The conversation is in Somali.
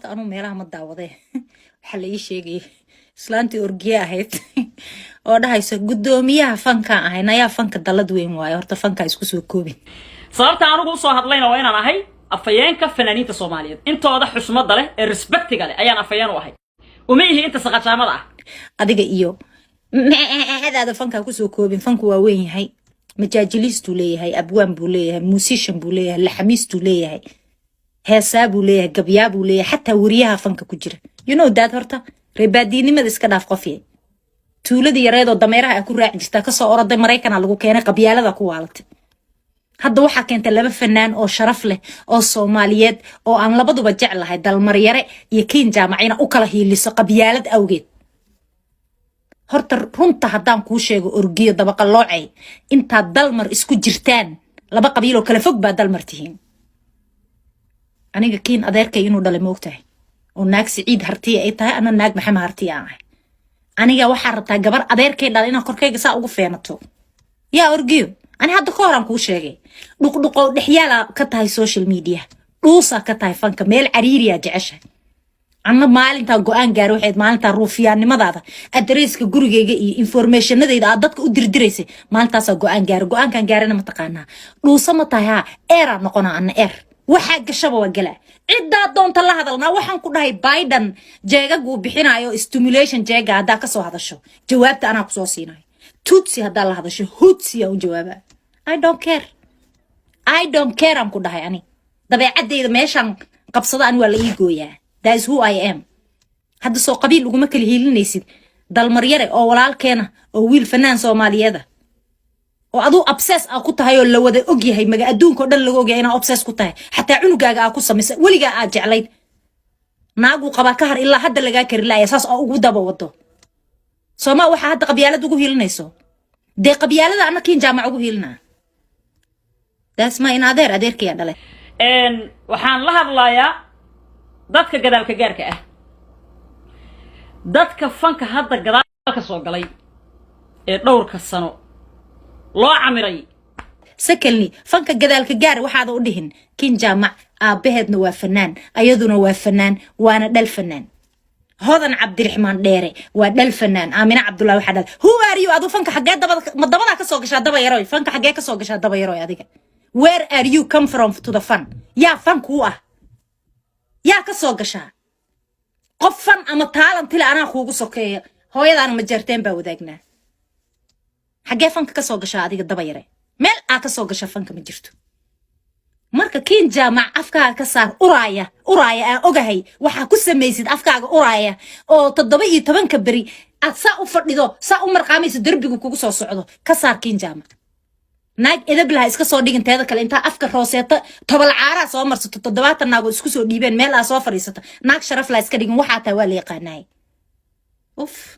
Horta anuu meelaha ma daawadee. Waxaa la ii sheegayay islaantii Orgiye ahayd oo dhahayso guddoomiyaha fankaan ahay. Nayaa, fanka dallad weyn waayo. Horta fankaa isku soo koobin. Sababta anugu usoo hadlayna waa inaan ahay afhayeenka fanaaniinta Soomaaliyeed. Intooda xusmada leh ee respectiga leh ayaan afhayeen u ahay. Uma ihi inta saqajaamada ah. Adiga iyo meedaada fankaa kusoo koobin. Fanku waa weyn yahay. Majaajiliistuu leeyahay, abwaan buu leeyahay, musician buu leeyahay, laxamiistuu leeyahay, heesaa buu leeyahay, gabyaa buu leeyahay, xataa weriyaha fanka ku jira. You know that. Horta reebaadiinimada iska dhaaf. Qofye tuuladii yareedoo dameeraha a ku raaci jirtaa kasoo oroday, Maraykana lagu keenay, qabyaalada ku waalatay. Hadda waxaa keentay laba fanaan oo sharaf leh oo Soomaaliyeed oo aan labaduba jeclahay, Dalmaryare iyo Kiin Jaamacina, u kala hiiliso qabyaalad awgeed. Horta runta haddaan kuu sheego, Orgiyo dabaqaloocay, intaad Dalmar isku jirtaan, laba qabiiloo kala fog baa Dalmar tihiin. Aniga Kiin adeerkay inuu dhalay moogtahay, oo naag Siciid Hartiya ay tahay, ana naag Maxamed Hartiya aan ahay. Aniga waxaa rabtaa gabar adeerkay dhalay inaad korkayga saa ugu feenato. Yaa Orgiyo, ani hadda ka horaan kuu sheegay, dhuqdhuqow dhexyaala ka tahay social media, dhuusaa ka tahay fanka, meel cariiriyaa jeceshahay. Anna maalintaa go-aan gaara waxayd maalintaa ruufiyaannimadaada, addresska gurigayga iyo informationadayda aad dadka u dirdiraysay, maalintaasaa go-aan gaara. Go-aankan gaarana mataqaanaa? Dhuusa ma tahay? Haa, eeraa noqonaa. Anna eer waxaa gashaba waa galaa. Ciddaa doonta la hadalnaa. Waxaan ku dhahay, Biden jeegaguu bixinayo, stimulus jeega, haddaa kasoo hadasho, jawaabta anaa kusoo siinayo. Tutsi haddaa la hadasho, hutsi aan u jawaaba. I don't care, I don't care, aan ku dhahay. Ani dabeecadeyda meeshaan qabsado ani waa la ii gooyaa. That is who I am. Hadda soo qabiil uguma kala hiilinaysid Dalmaryare oo walaalkeena oo wiil fanaan Soomaaliyeeda oo aduu obsess aa ku tahay oo la wada ogyahay, maga adduunka o dhan laga ogyahay inaa obsess ku tahay, xataa cunugaaga aa ku samaysa, weligaa aad jeclayd, naaguu qabaa ka har, ilaa hadda lagaa kari laaya, saas oo ugu daba wado. Sooma waxaa hadda qabyaalad ugu hiilinayso? Dee qabyaalada anna Kiin Jaamac ugu hiilinaa. That's my in adeer, adeerkayaa dhalay. Waxaan la hadlayaa dadka gadaalka gaarka ah, dadka fanka hadda gadaal ka soo galay ee dhowrka sano loo camiray. Secondly, fanka gadaalka gaar waxaada u dhihin. Kiin Jaamac aabbaheedna waa fanaan, ayaduna waa fanaan, waana dhal fanaan. Hodan Cabdiraxmaan Dheere waa dhal fanaan. Aamina Cabdullahi waxaa dhal. Who are you? Adu fanka xaggee dabada ma dabadaa kasoo gashaa, daba yaroy? Fanka xaggee kasoo gashaa, daba yaroy, adiga? Where are you come from to the fan? Yaa fan kuu ah? Yaa kasoo gashaa? Qof fan ama talentile anaa kuugu sokeeya. Hooyadaana ma jeerteen baa wadaagnaa. Xaggee fanka kasoo gashaa adiga, daba yare? Meel aa kasoo gasha fanka ma jirto. Marka Kiin Jaamac afkaaga ka saar. Uraaya, uraaya aan ogahay waxaa ku samaysid afkaaga uraaya oo 17-ka beri aad saa u fadhido, saa u marqaamayso, derbigu kugu soo socdo. Ka saar Kiin Jaamac. Naag edab laha iska soo dhigin. Teeda kale, intaa afka rooseeto, tobol caaraa soo marsato, 70 naagoo isku soo dhiibeen, meel aa soo fadhiisato, naag sharaf laha iska dhigin. Waxaa tahay waa la yaqaanaay. Uf.